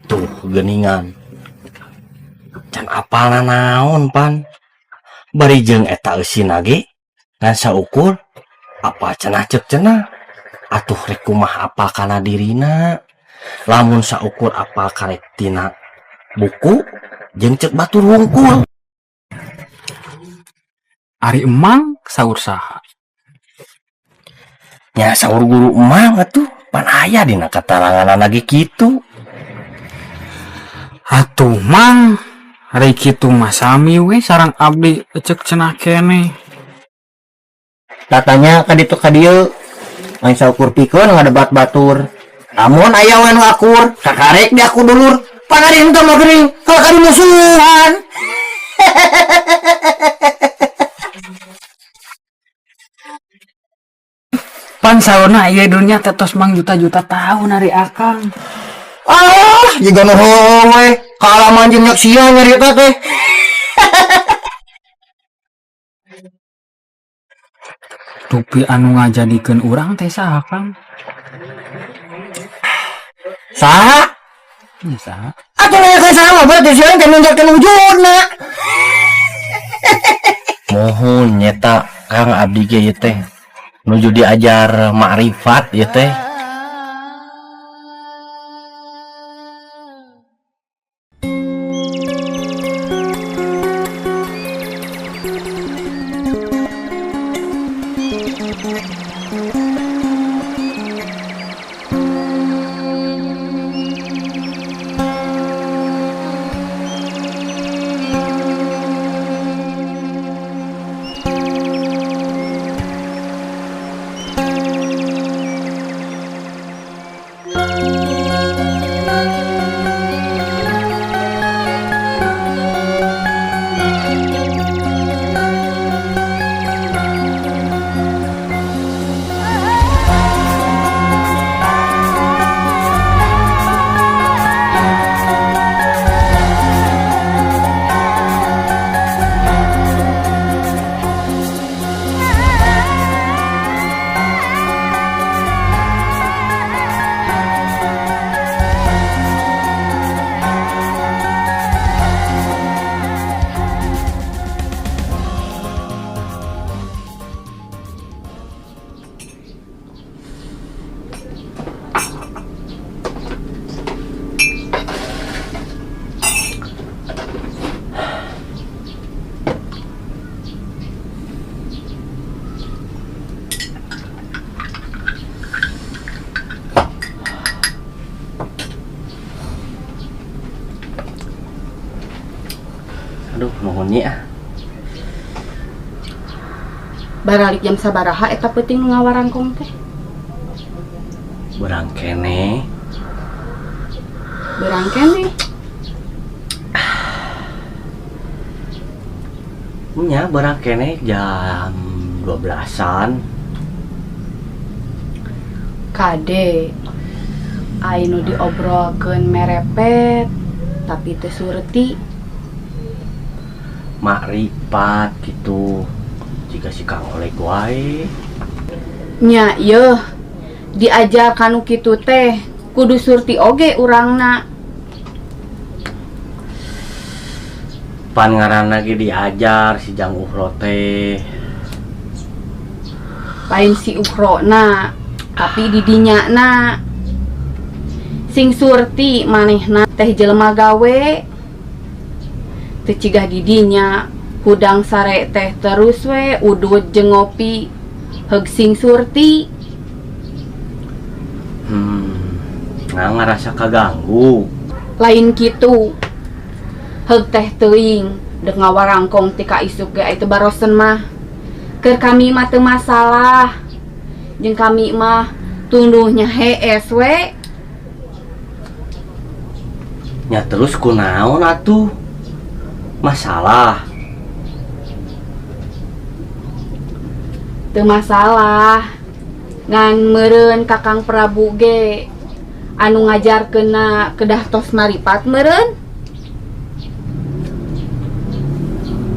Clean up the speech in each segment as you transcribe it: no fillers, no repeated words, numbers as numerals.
Tuh geuningan. Can apal nanaon pan. Bari jeung eta eusina ge ngan saukur apa cenah ceuk cenah. Atuh rek kumaha apal kana dirina. Lamun saukur apal karek tina buku jeung ceuk batur wungkul. Ari emang saur saha? Nya saur guru emang atuh pan aya dina kataranganana ge kitu. Atuh mang, ari kitu mah sami we sareng abdi cek cenah keneh. Tatanya ka ditu ka dieu lain saukur pikeun ngadebat batur. Lamun aya we nu akur, kakarek diaku dulur. Pan ari henteu mah geuning kalah ka musuhan. Pan saurna ieu dunya teh tos mang juta-juta tahun ari akang. Ah, jiga nu heueuh we. Kaalaman jeung nyaksian nyarita teh. Dupi anu ngajadikeun urang teh saha Kang? Saha? Nya saha? Atuh nanya ka saha mah berarti sia teh nunjukkeun wujudna. Mohon nyeta Kang abdi ge ieu teh nuju diajar makrifat ieu teh. Aduh, nuhun nya ah. Baralik jam sabaraha eta peuting nu ngawarangkong teh? Berang keneh. Berang keneh. Nya berang keneh jam 12-an. Kade ai nu diobrolkeun merepet tapi teu surti. Makrifat gitu jika si Kang Olek wae. Nya yeuh diajar kanu kitu teh kudu surti oge urangna. Pan ngaranna ge diajar si Jang Uhro teh. Lain si Uhrona tapi didinyana. Sing surti manehna teh jelema gawe. Teu cigah didinya hudang sare teh terus we udut jeung ngopi heug sing surti. Nah ngarasa kaganggu. Lain kitu. Heug teh teuing deuk ngawarangkong ti ka isuk ge ai teu barosen mah. Keur kami mah teu masalah. Jeung kami mah tunduhnya hees we. Nya terus kunaon atuh? Masalah. Teu masalah. Ngan meureun Kakang Prabu ge anu ngajarkeunna kedah tos maripat meureun.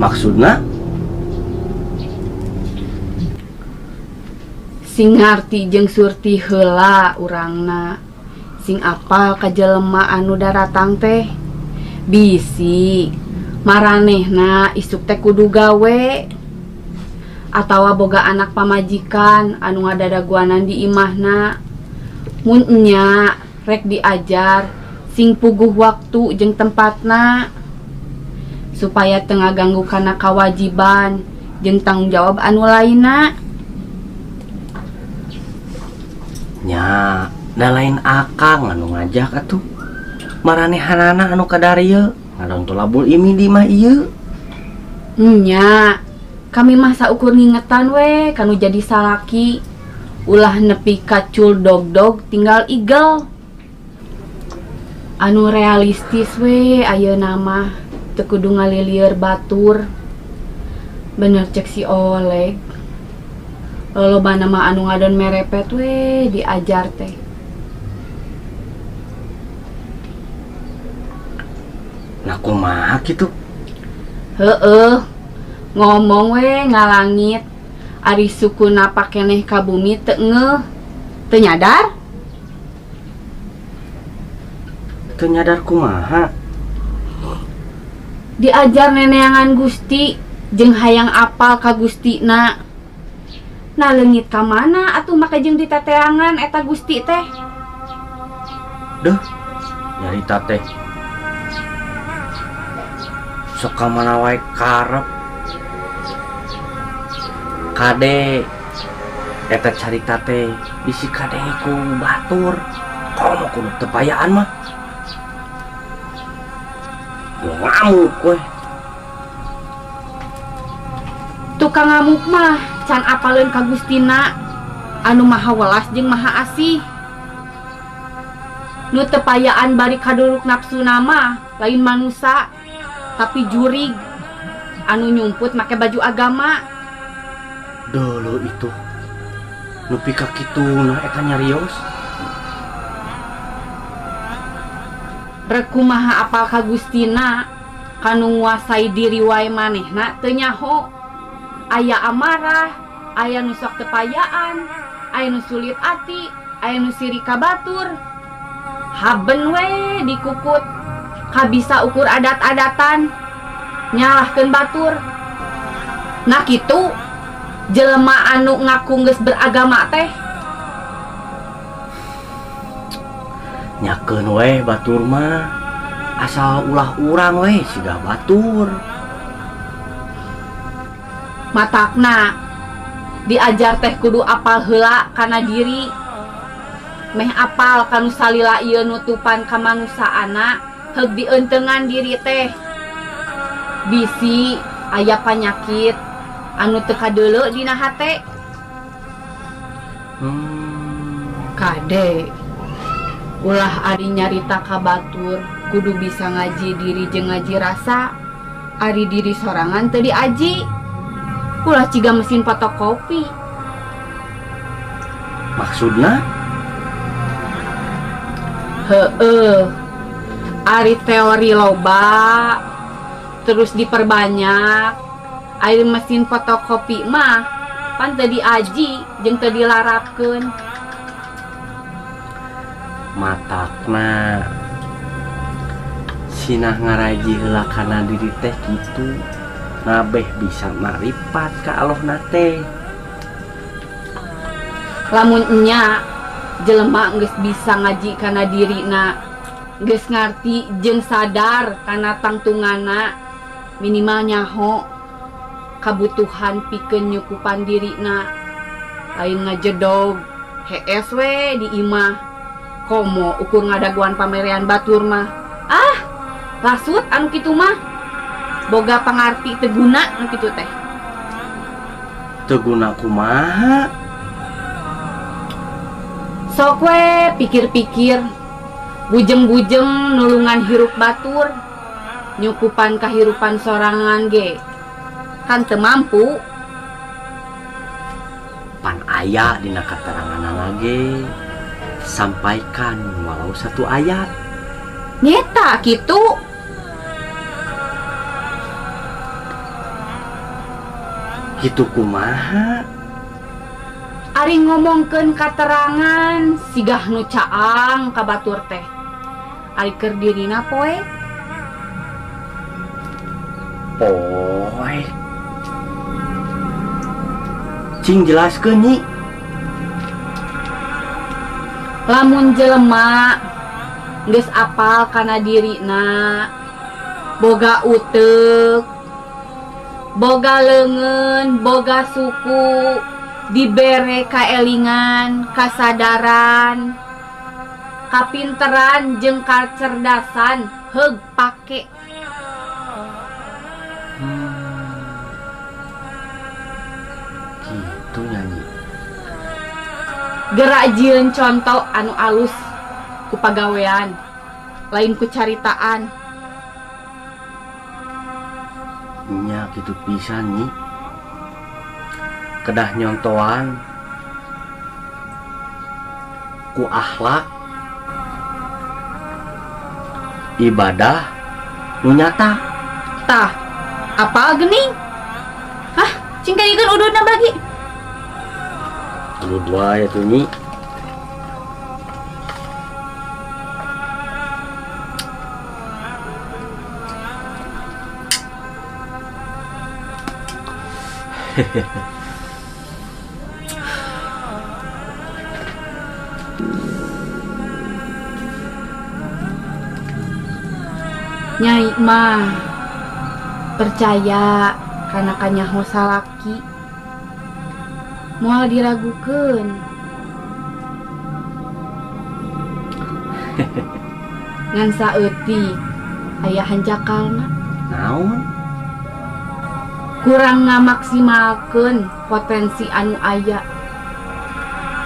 Maksudna? Sing ngarti jeung surti heula urangna. Sing apal ka jelema anu daratang teh. Bisi maranehna isuk teh kudu gawe atawa boga anak pamajikan anu ngadadaguanan di imahna. Mun nya rek diajar sing puguh waktu jeung tempatna supaya teu ngaganggu kana kawajiban jeung tanggung jawab anu lainna. Nya da lain akang anu ngajak atuh. Maranehanana anu kadarieu ngadon tolabul imi di imah ieu. Nya, kami mah saukur ngingetan we kanu jadi salaki. Ulah nepi ka cul dog-dog tinggal igel. Anu realistis we ayeuna mah teu kudu ngalilieur batur. Bener cek si Oleg. Lolobana mah anu ngadon merepet we diajar teh. Nah kumaha kitu? Heeh. Ngomong we ngalangit. Ari sukuna pakeneh ka bumi teu ngeuh. Teu nyadar? Teu nyadar kumaha? Diajar neneangan Gusti jeung hayang apal ka Gustina. Nah leungit ka mana atuh make jeung diteteangan eta Gusti teh? Duh, nyarita teh. Sok ka mana wae karep. Kade eta carita teh bisi kadenge ku batur. Komo kudu teu payaan mah. Ngamuk we. Tukang ngamuk mah can apaleun ka Gustina anu maha welas jeung maha asih. Nu teu payaan bari kaduruk nafsuna mah lain manusa tapi jurig anu nyumput make baju agama. Dulu itu nepi ka kituna eta nyarios. Rek kumaha apal ka Gustina kanu nguasai diri wae manehna teu nyaho. Aya amarah, aya nu sok teu payaan, aya nu sulit ati, aya nu sirik ka batur. Haben we dikukut, kabisa ukur adat-adatan, nyalahkeun batur. Nah kitu jelema anu ngaku geus beragama teh. Nyakeun we batur mah, asal ulah urang we siga batur. Matakna diajar teh kudu apal heula kana diri. Meh apal kanu salila ieu nutupan kamanusaana heug dientengan diri teh. Bisi aya panyakit anu teu kadeuleu dina hate. Kade ulah ari nyarita ka batur kudu bisa ngaji diri jeung ngaji rasa. Ari diri sorangan teu diaji. Ulah ciga mesin fotokopi. Maksudna? Heeh. Ari teori loba terus diperbanyak. Ari mesin fotokopi mah pan teu diaji jeung teu dilarapkeun. Matakna sinah ngaraji heula kana diri teh kitu. Nabeh bisa maripat ka Allahna teh. Lamun nya jelema geus bisa ngaji kana dirina, geus ngarti jeung sadar kana tangtungana, minimal nyaho kabutuhan pikeun nyukupan dirina. Lain ngajedog hees we di imah. Komo ukur ngadaguan pamerean batur mah. Ah, lasut anu kitu mah. Boga pangarti teu guna nu kitu teh. Teu guna kumaha? Sok we pikir-pikir. Bujeng-bujeng nulungan hirup batur. Nyukupan kahirupan sorangan ge. Kan teu mampu. Pan aya dina kateranganana ge. Sampaikan walau satu ayat. Nyeta kitu. Kitu kumaha? Ari ngomongkeun katerangan sigah nu caang ka batur teh. Ari keur dirina poe. Poe. Cing jelaskeun Nyi. Lamun jelema geus apal kana dirina, boga uteuk, boga leungeun, boga suku, dibere kaelingan, kasadaran, kapinteran jeung kacerdasan heug pake. Gitu nyanyi. Gerak jieun conto anu alus ku pagawean, lain ku caritaan. Nya kitu pisan Nyi. Kedah nyontoan ku akhlak, ibadah nu nyata. Tah, apal geuning? Hah, cing kayeun ududna bagi. Udud wae atuh Nyi. Nyai mah percaya kana kanyaho salaki, moal diragukeun. Ngan saeutik aya hanjakalna. Naon? Kurang ngamaksimalkeun potensi anu aya.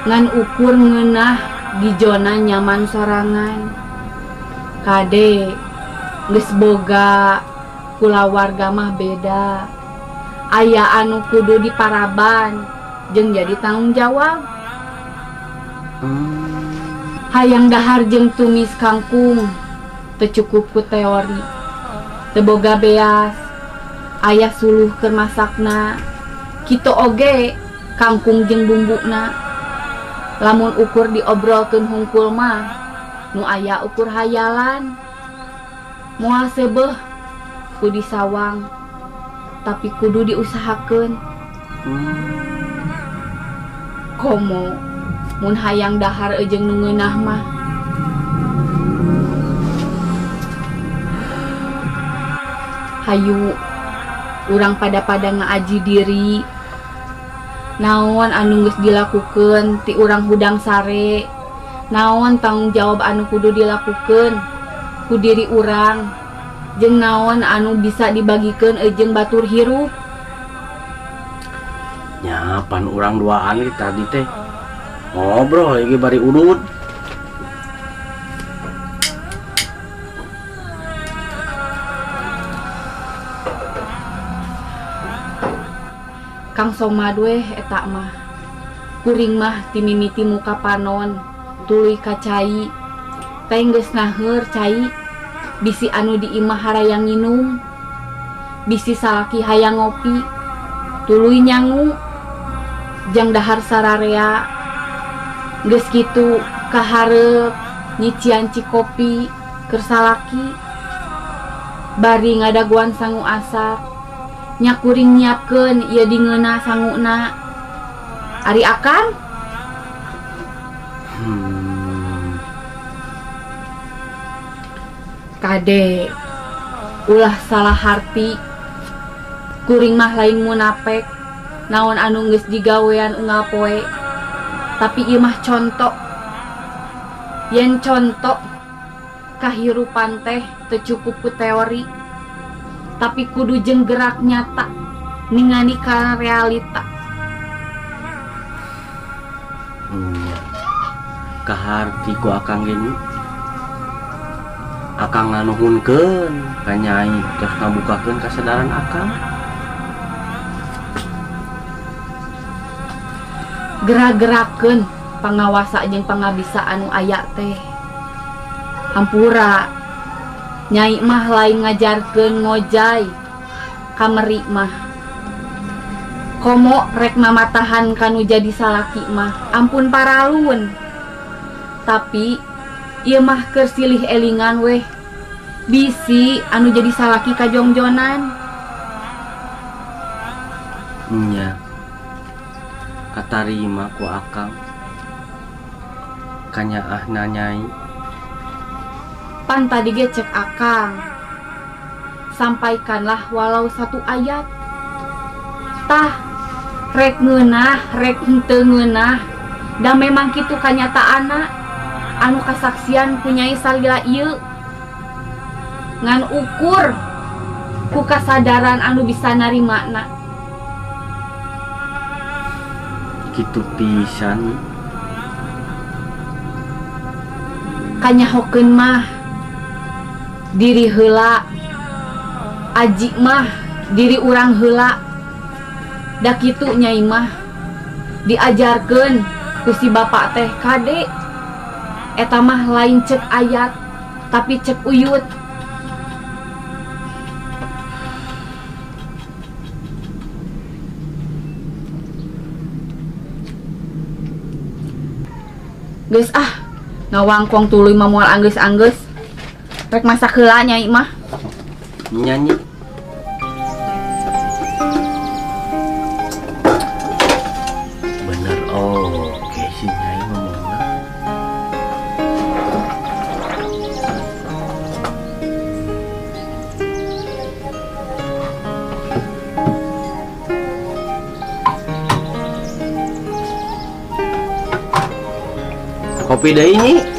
Ngan ukur ngeunah di zona nyaman sorangan. Kade geus boga kulawarga mah beda. Aya anu kudu diparaban jeung jadi tanggung jawab. Hayang dahar jeung tumis kangkung teu cukup ku teori. Teu boga beas, aya suluh keur masakna. Kitu oge kangkung jeung bumbuna. Lamun ukur diobrolkeun hungkul mah nu aya ukur hayalan. Moal seubeuh ku disawang, tapi kudu diusahakeun. Komo mun hayang dahar jeung nu ngeunah mah. Hayu urang pada-pada ngaaji diri. Naon anu geus dilakukeun ti urang hudang sare. Naon tanggung jawab anu kudu dilakukeun ku diri urang. Jeung naon anu bisa dibagikeun jeung batur hirup. Nya pan urang duaan ge tadi teh ngobrol lagi bari udud. Kang Somad weh eta mah. Kuring mah timimiti muka panon, tuluy ka cai. Teh geus naheur cai, bisi anu di imah harayang nginum. Bisi salaki hayang ngopi, tuluy nyangu. Jang dahar sararea. Geus kitu kahareup nyician cikopi keur salaki. Bari ngadaguan sangu asak. Nya kuring nyiapkeun ieu dingeuna sanguna. Ari akang? Kade ulah salah harti. Kuring mah lain munapek. Naon anu geus digawean unggal poe. Tapi ieu mah conto. Yen conto kahirupan teh teu cukup ku teori. Tapi kudu jeung gerak nyata ningani kana realita. Kaharti ku akang ge Nyi. Akang nganuhunkeun ka Nyai terus ngabukakeun kasadaran akang. Gerak-gerakeun pangawasa jeung pangabisa anu aya teh. Hampura Nyai mah lain ngajarkeun ngojay kameri mah. Komo rek mamatahan kanu jadi salaki mah ampun paralun. Tapi ieu mah keur silih elingan weh. Bisi anu jadi salaki kajongjonan. Nya. Katarima ku akang. Kanyaahna Nyai. Pan tadi ge cek akang. Sampaikanlah walau satu ayat. Tah, rek ngeunah, rek henteu ngeunah. Da memang kitu kanyataanna anu kasaksian ku Nyai salila ieu. Ngan ukur ku kasadaran anu bisa narimana. Kitu pisan. Kanyahokeun mah diri heula, aji mah diri urang heula. Da kitu Nyai mah diajarkeun ku si bapak teh kade. Eta mah lain cek ayat tapi cek uyut. Geus ah, ngawangkong tuluy mah moal anggeus-anggeus. Rek masak heula Nyai mah. Nyanyi. Bener oke sih Nyai ngomongna. Kopi deui Nyi.